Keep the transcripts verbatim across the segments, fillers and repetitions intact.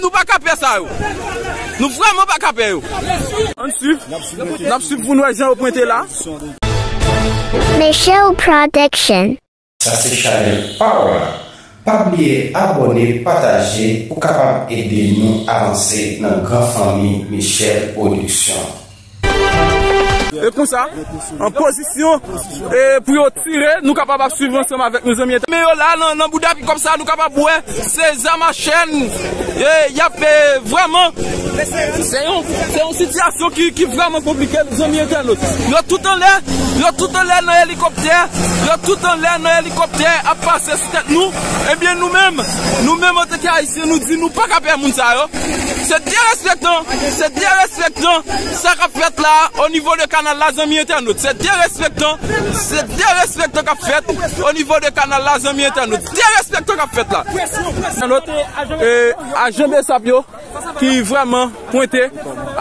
Nou pa ka pè sa yo. Nou vrèman pa ka pè yo. Ann swiv. N ap swiv pou n wè jan yo pwente la. Michelle Production. Sa se chanèl pa w la. Pa bliye abòne, pataje pou kapab ede nou avanse nan gran fanmi Michelle Production. E konsa, an pozisyon, e pou yo tire, nou kapab ap swiv ansanm avèk nou zanmi entènot. Men yo la nan, nan bouda pikòp sa, nou kapab wè se zam a chen, e y ap, e, vrèman, se yon, se yon sitiyasyon ki, ki vrèman konplike, zanmi entènot. Yo tout anlè, yo tout anlè nan elikoptè, yo tout anlè nan elikoptè ap pase sou tèt nou. Ebyen, nou menm, nou menm antanke Ayisyen, nou di nou pa ka pè moun sa yo. Se derespektan, se derespektan sa k ap fèt la o nivo de kanal la, zanmi entènot. Se derespektan, se derespektan k ap fèt o nivo de kanal la, zanmi entènot. Derespektan k ap fèt la. Entènot, e, ajan besap yo ki vrèman pwente,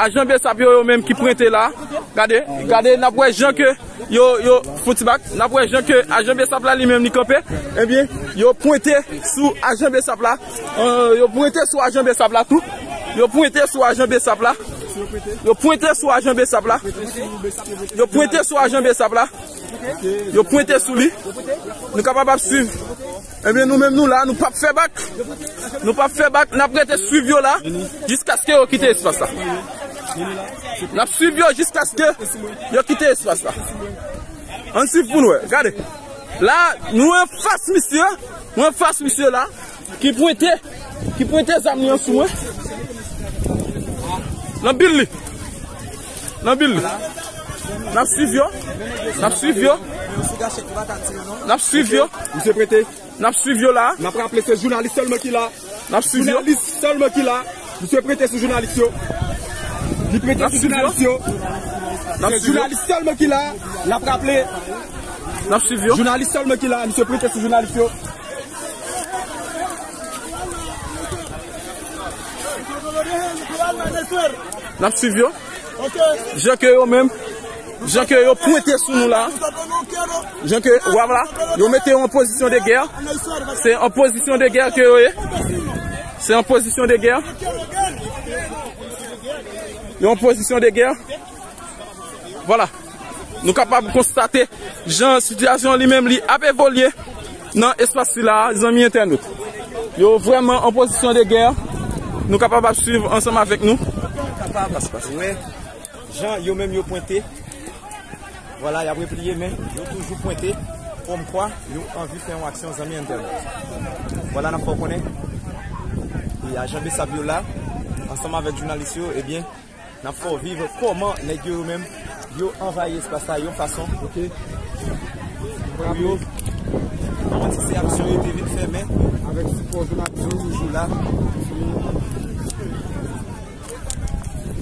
ajan besap yo, yo menm ki pwente la. Gade, gade, n ap wè jan ke yo, yo, fouti bak. N ap wè jan ke ajan besap la li menm li kanpe. Ebyen, yo pwente sou ajan besap la. Euh, yo pwente sou ajan besap la tou. Yo pwente sou ajan besap la. Yo pwente sou ajan besap la. Yo pwente sou ajan besap la. Yo pwente sou li. Nou kapab ap swiv. Ebyen, nou menm nou la, nou p ap fè bak. Nou p ap fè bak, n ap rete swiv yo la jiskaske yo kite espas la. N ap swiv yo jiskaske yo kite espas la. Ann swiv pou n wè. Gade. La, nou anfas misye. Nou anfas misye la. Ki pwente, ki pwente zam li an sou mwen. Nan bil li. Nan bil li. N ap swiv yo. N ap swiv yo. N ap swiv yo. Misye prete. N ap swiv yo la. N ap raple se jounalis sèlman ki la. N ap swiv yo. Jounalis sèlman ki la. Misye prete sou jounalis yo. Li prete sou jounalis yo. Se jounalis sèlman ki la. N ap raple. N ap swiv yo. Jounalis sèlman ki la. Misye prete sou jounalis yo. N ap swiv yo. Jan ke yo menm, jan ke yo pwente sou nou la. Jan ke, vwala, yo mete yo an pozisyon de gè. Se an pozisyon de gè ke yo ye. Se an pozisyon de gè. Yo an pozisyon de gè. Vwala. Nou kapab konstate jan sitiyasyon li menm li ap evolye nan espas sila a, zanmi entènot. Yo vrèman an pozisyon de gè. Nou kapab ap swiv ansanm avèk nou. Kapab wè jan yo menm yo pwente. Vwala, y ap repliye, men yo toujou pwente kòmkwa yo anvi fè yon aksyon, zanmi entènot. Vwala, n ap fè w konnen. E ajan besap yo la, ansanm avèk jounalis yo, ebyen, n ap fè w viv kòman nèg yo, yo menm, yo anvayi espas la yon fason, oke, pou yo fè yon ti se aksyon yo te vin fè, men avèk sipò jounalis yo toujou la.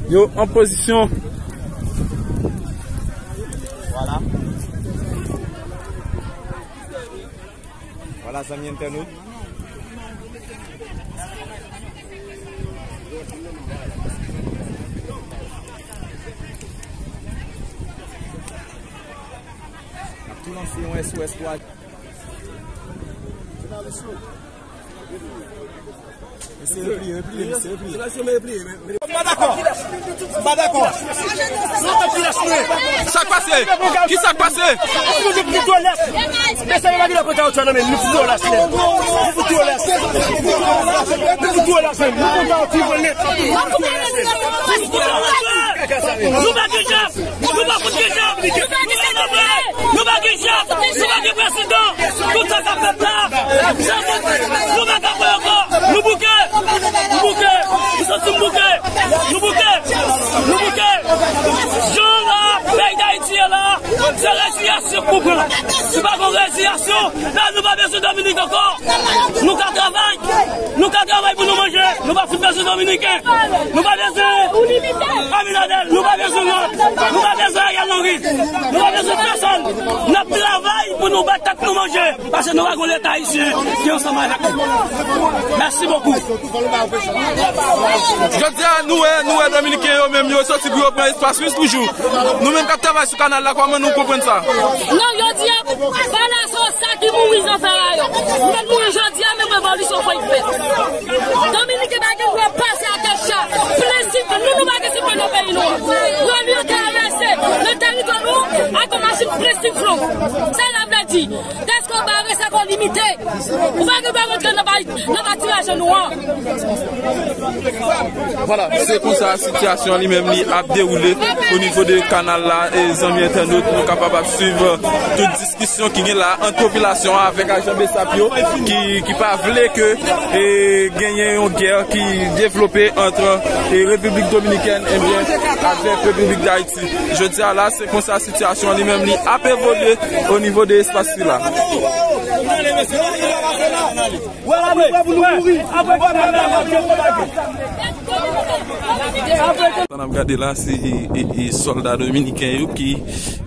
Yo an pozisyon. Vwala. Vwala, zanmi entènot. N ap tou lanse yon S O S pou a-, mesye, repliye, repliye, mesye, repliye. M pa dakò. M pa dakò. Sa k pase? Kisa k pase? Nou pa gen chèf! Nou pa fout gen chèf! Nou pa gen chèf! Nou pa gen prezidan! Tout sa k ap fèt la, se nou pa ka kwè ankò! Nou bouke! Nou bouke! Nou santi n bouke! Nou bouke! Nou bouke! Jan la, peyi Dayiti ye la, se rezilyasyon k pou pran! Si pa gen rezilyasyon, la nou pa bezwen Dominik ankò! Nou ka travay! Nou ka travay pou nou manje, nou pa fout bezwen Dominiken. Nou pa bezwen Abinader, nou pa bezwen lòt. Nou pa bezwen Ariel Henry. Nou pa bezwen pèsonn. N ap travay pou nou bay tèt nou manje. Paske nou pa gon Leta ayisyen ki ansanm avèk nou. Mèsi bokou. Jodi a, nou wè, nou wè Dominiken yo menm, yo soti pou yo pran espas nou toujou. Nou menm k ap travay sou kanal la, kòman nou Konn sa. Non, yo di, Balaso sa ki mouri nan Farayon. Li mouri jodi a, men revolisyon fò l fèt. Dominiken pa gen dwa pase atè cha. Prensip, nou, nou pa gen sipò nan peyi nou. Yo li travèse nan tèritwa nou ak yon machin prensip flou. Sa l ap vle di, dèske w bare sa k limite. Ou pa gen dwa rantre nan bay, nan bay tirajan nou an. Vwala, se konsa sitiyasyon li menm li ap dewoule o nivo de kanal la, e zanmi entènot, nou kapab ap swiv tout diskisyon ki gen la ant popilasyon an avèk ajan BSAP yo, ki, ki pa vle ke, e, genyen yon gè ki devlope ant, e, Repiblik Dominikèn, ebyen, avèk Repiblik Dayiti. Jodi a la, se konsa sitiyasyon li menm li ap evolye o nivo de espas sila. Sa n ap gade la, se, e, e, e, sòlda dominiken yo ki,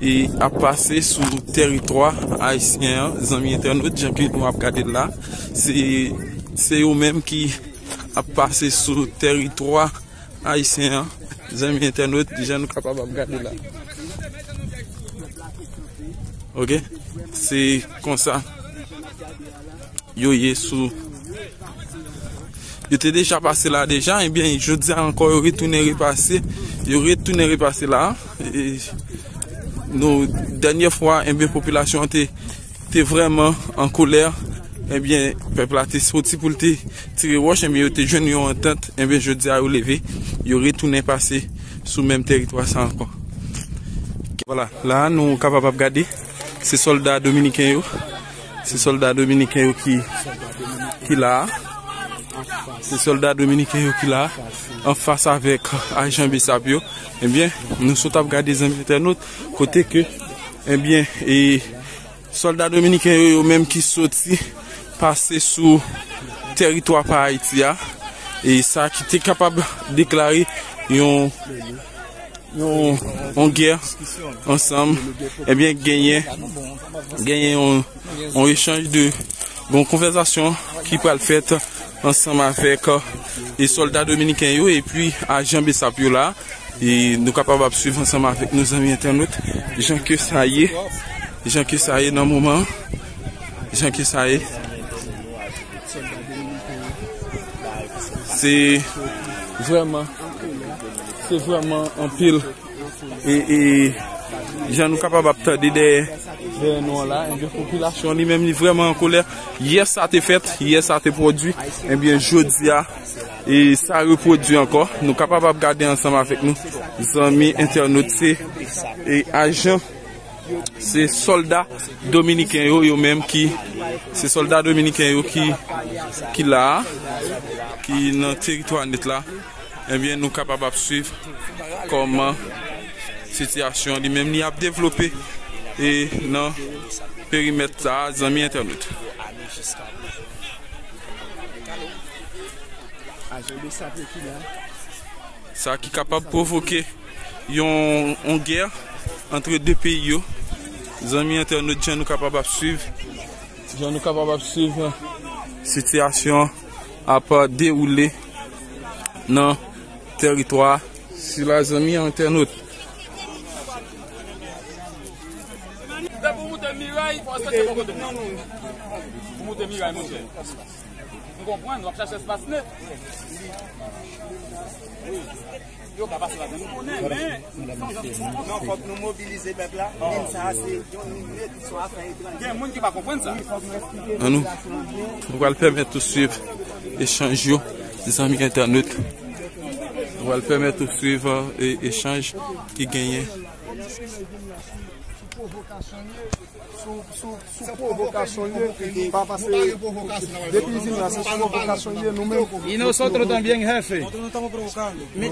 e, ap pase sou tèritwa ayisyen an, zanmi entènot, jan ke nou ap gade l la. Se, se yo menm ki ap pase sou tèritwa ayisyen an, zanmi entènot, jan nou kapab ap gade la. Ok? Se konsa yo ye sou. Yo te deja pase la deja, ebyen, jodi a ankò, yo retounen repase. Yo retounen repase la. E nou, dènyè fwa, ebyen, popilasyon an te, te vrèman an kolè. Ebyen, pèp la te soti pou l te tire wòch, ebyen, yo te jwenn yon antant. Ebyen, jodi a, yo leve, yo retounen pase sou menm tèritwa sa ankò. Vwala, la, nou kapab ap gade. Se sòlda dominiken yo. Se sòlda dominiken yo ki, ki la a. Se sòlda dominiken yo ki la a, anfas avèk ajan BSAP yo. Ebyen, nou sot ap gade, zanmi entènot, kote ke, ebyen, e sòlda dominiken yo, yo menm ki soti pase sou tèritwa pa Ayiti a. E sa ki te kapab deklare yon yon, yon gè ansanm, ebyen, genyen, genyen yon, yon echanj de, yon konvèsasyon ki pral fèt ansanm avèk, e, sòlda dominiken yo epi ajan BSAP yo la. E nou kapab ap swiv ansanm avèk nou, zanmi entènot, jan ke sa ye, jan ke sa ye nan moman, jan ke sa ye. Se vrèman, se vrèman anpil. E, e jan nou kapab ap tande dèyè, dèyè nou an la, ebyen, popilasyon li menm, li vrèman an kolè. Yè sa te fèt, yè sa te pwodui, ebyen, jodi a, e sa repwodui ankò. Nou kapab ap gade ansanm avèk nou, zanmi entènot, se, e, ajan, se sòlda dominiken yo, yo menm ki, se sòlda dominiken yo ki, ki la a, ki nan tèritwa nèt la. Ebyen, nou kapab ap swiv kòman sitiyasyon li menm li ap devlope e nan perimèt sa a, zanmi entènot. Sa ki kapab pwovoke yon, yon gè antre de peyi yo. Zanmi entènot, jan nou kapab ap swiv, jan nou kapab ap swiv sitiyasyon ap dewoule nan tèritwa sila, zanmi entènot. Lè pou moute miray, fò w sete bò kote m nan. Pou moute miray, monchè. M konprann, w ap chache espas nèt. Wi. Yo ka pase ladan, nou konnen, men. Non, fòk nou mobilize pèp la. Lim sa a, se yon lim nèt, se yon afè etranje. Gen moun ki pa konprann sa. An nou, nou pral pèmèt ou swiv echanj yo, zanmi entènot. Nou pral pèmèt ou swiv, e, echanj ki genyen. Sou, sou, sou pwovokasyon li ye, pa pase depi li vin la, se sou pwovokasyon li ye, nou menm. Y nosotros también, jefe.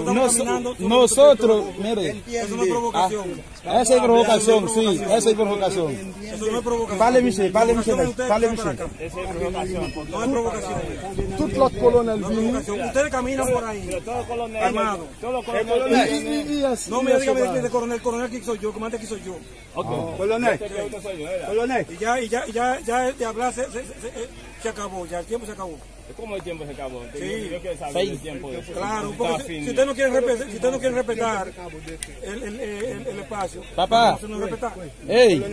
Nos-, nosotros, mire. Ah, esa es provocación, sí, esa es provocación. Pale misye, pale misye, pale misye. Tout lòt kolonèl vini. No me diga, me dice coronel, coronel, ¿quién soy yo? Comandante, ¿quién soy yo? Ok. Kolonèl. Kolonèl. Y ya, y ya, y ya, ya de hablar se, se, se, se, se acabó, ya el tiempo se acabó. ¿Cómo el tiempo se acabó? Sí. Yo quiero saber el tiempo. Claro, porque si, si usted no quiere respetar, si usted no quiere respetar el, el, el, el espacio, papá, vamos a respetar. Ey.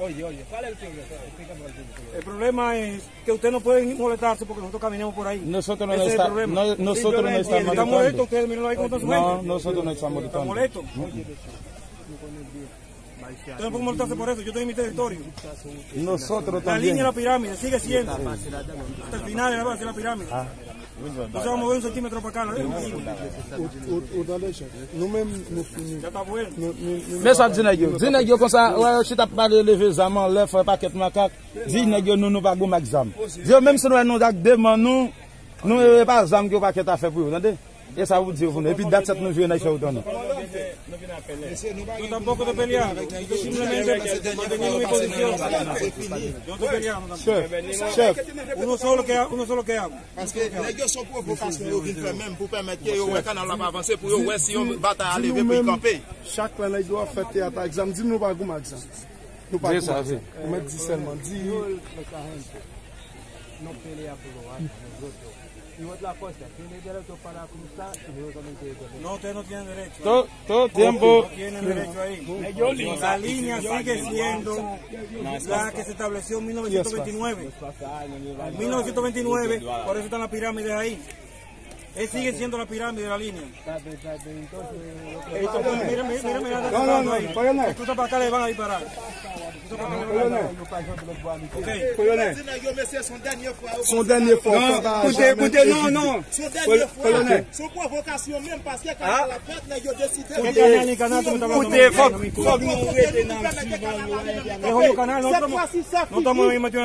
Oye, oye, ¿cuál es el problema? Explícame el problema. El problema es que usted no puede molestarse porque nosotros caminamos por ahí. Nosotros no estamos molestos. Está molesto usted, mírenlo ahí cómo está su mente. No, nosotros no estamos molestando. Está molesto. Entonces, ¿cómo está por eso? Yo estoy en mi territorio. Nosotros también. La línea de la pirámide sigue siendo hasta el final de la base de la pirámide. No se va a mover un centímetro para acá, ¿no? Ou, ou, ou tande, chèf? Nou menm, nou fini. Ya está bueno. Nou, nou, nou Men sa di nèg yo. Di nèg yo konsa, wè, yo chita ap pale, leve zam anlè, fè pakèt makak. Di nèg yo, nou, nou pa goumen ak zam. Di yo, menm si nou wè nou ak de man nou, nou, e pa zam ke yo pakèt afè pou yo, tande? E sa pou di yo pou nou. Epi dat sèt nou vire nèg fè yo tounen. Yo tampoco te pelearon. Yo simplemente mantenieron mi posición. Yo no te pelearon tampoco. Chèf, chèf. Uno solo que, uno solo que habla. Paske nèg yo se yon pwovokasyon yo vin fè menm pou pèmèt ke yo wè kanal la pa avanse, pou yo wè si yon batay a leve pou l kanpe. Chak lè nèg yo ap fè teyat ak zam, di nou pa goumen ak zam. Nou pa goumen ak zam. Ou mèt di sèlman, di. No pelea por lo alto, nosotros. Y otra cosa, tiene derecho para cruzar y nosotros también tenemos derecho. No, usted no tiene derecho. Todo, todo tiempo. No tiene derecho ahí. La línea sigue siendo la que se estableció en mil novecientos veintinueve. En mil novecientos veintinueve, por eso están las pirámides ahí. Él sigue siendo la pirámide de la línea. Mira, mira, mira, mira, no, no, no, no, no, no. Esto está para acá, le van a disparar. Esto está para acá, le van a disparar. Ok. Kolonèl. Se yon dènye fwa. Non, koute, koute, non, non. Se yon dènye fwa. Kolonèl. Se yon pwovokasyon menm, paske kanal la fèt, nèg yo deside. Koute, koute, fòk, fòk nou rete nan vivan yo. Sèt fwa si sèt fini,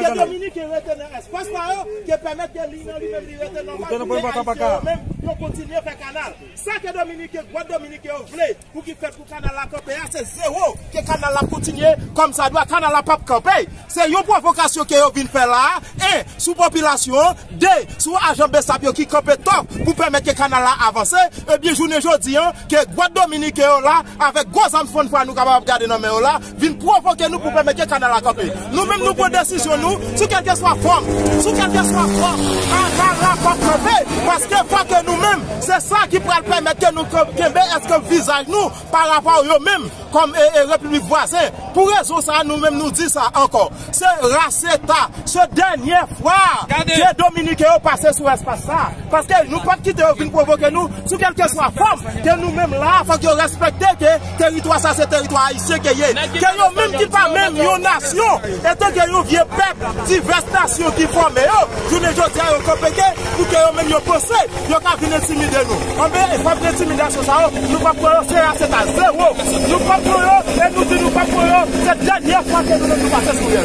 ke Dominik rete nan espas pa yo, ke pèmèt ke li nan li menm li rete nòmal, pou ke Ayisyen yo menm, yo kontinye fè kanal. Sa ke Dominik, Gwadloup Dominik yo vle, pou ki fèt pou kanal la kanpe a, se zewo, ke kanal la kontinye kòmsadwa, kanal la p ap kanpe. Se yon pwovokasyon ke yo vin fè la a, en, sou popilasyon an, de, sou ajan BSAP yo ki kanpe tòp pou pèmèt ke kanal la avanse. Ebyen, jounen jodi an, ke Gwadloup Dominik yo la, avèk gwo zam fann fwa nou kapab gade nan men yo la, vin pwovoke nou pou pèmèt ke kanal la kanpe. Nou menm, nou pran desizyon nou, sou kèlkeswa fòm, sou kèlkeswa fòm, kanal la p ap kanpe, paske fò ke nou menm, se sa ki pral pèmèt ke nou kan-, kenbe èske vizaj nou pa rapò yo menm, kòm, e, e, repiblik vwazen. Pou rezon sa a, nou menm, nou di sa ankò. Se raseta, se dènye fwa ke Dominiken yo pase sou espas sa a. Paske nou p ap kite yo vin pwovoke nou sou kèlkeswa fòm. Ke nou menm la, fòk yo respekte ke teritwa sa se teritwa ayisyen ke ye. Ke yo menm ki pa menm yon nasyon, etanke yon vye pèp, divès nasyon ki fòme yo, jounen jodi a yo kanpe ke pou ke yo menm yo panse yo ka vin entimide nou. Anben, e fòk entimidasyon sa yo, nou p ap pran yo, se raseta, zewo. Nou p ap pran yo, e nou di nou p ap pran yo, se dènye fwa ke nou menm nou pase sou yo.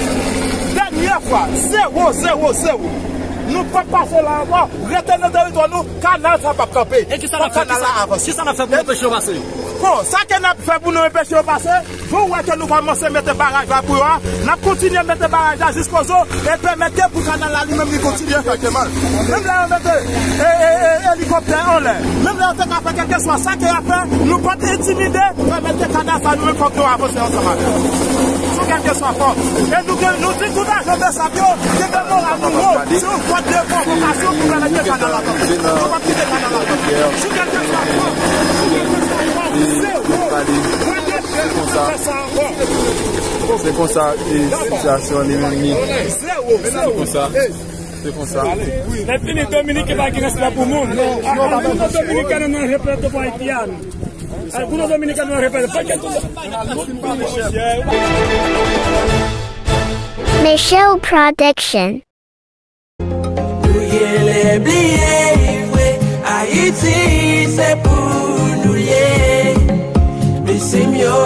Dènye fwa, zewo, zewo, zewo. Nou p ap pase la ankò, rete nan teritwa nou, kanal sa p ap kanpe. E kisa n ap fè? Fòk kanal la avanse. Kisa n ap fè pou nou anpeche yo pase? Bon, sa ke n ap fè pou nou anpeche yo pase, jan w wè ke nou kòmanse mete baraj la pou yo a, n ap kontinye mete baraj la jiskozo e pèmèt ke pou kanal la li menm li kontinye fè chemen l. Menm lè yo mete, e, e, e, elikoptè anlè, menm lè yo te ka fè kèlkeswa sa ke y ap fè, nou p ap entimide, pèmèt ke kanal sa nou menm fòk nou avanse ansanm avè l. Sou kèlkeswa fòm. E nou, nou di tout ajan BSAP yo, kenbe moral nou wo. Se yon fòt de pwovokasyon pou pèmèt ke kanal la kanpe. Nou p ap kite kanal la kanpe. Sou kèlkeswa fòm. Se konsa. Se konsa, e, sitiyasyon li menm li. Se konsa. Se konsa. Lè fini, Dominik pa gen respè pou moun. Algunos dominicanos no respetan por haitiano. Algunos dominicanos no respetan. Porque tú... Michelle Production. Nou genlè bliye vre, Ayiti se pou nou l ye. Mesye m yo,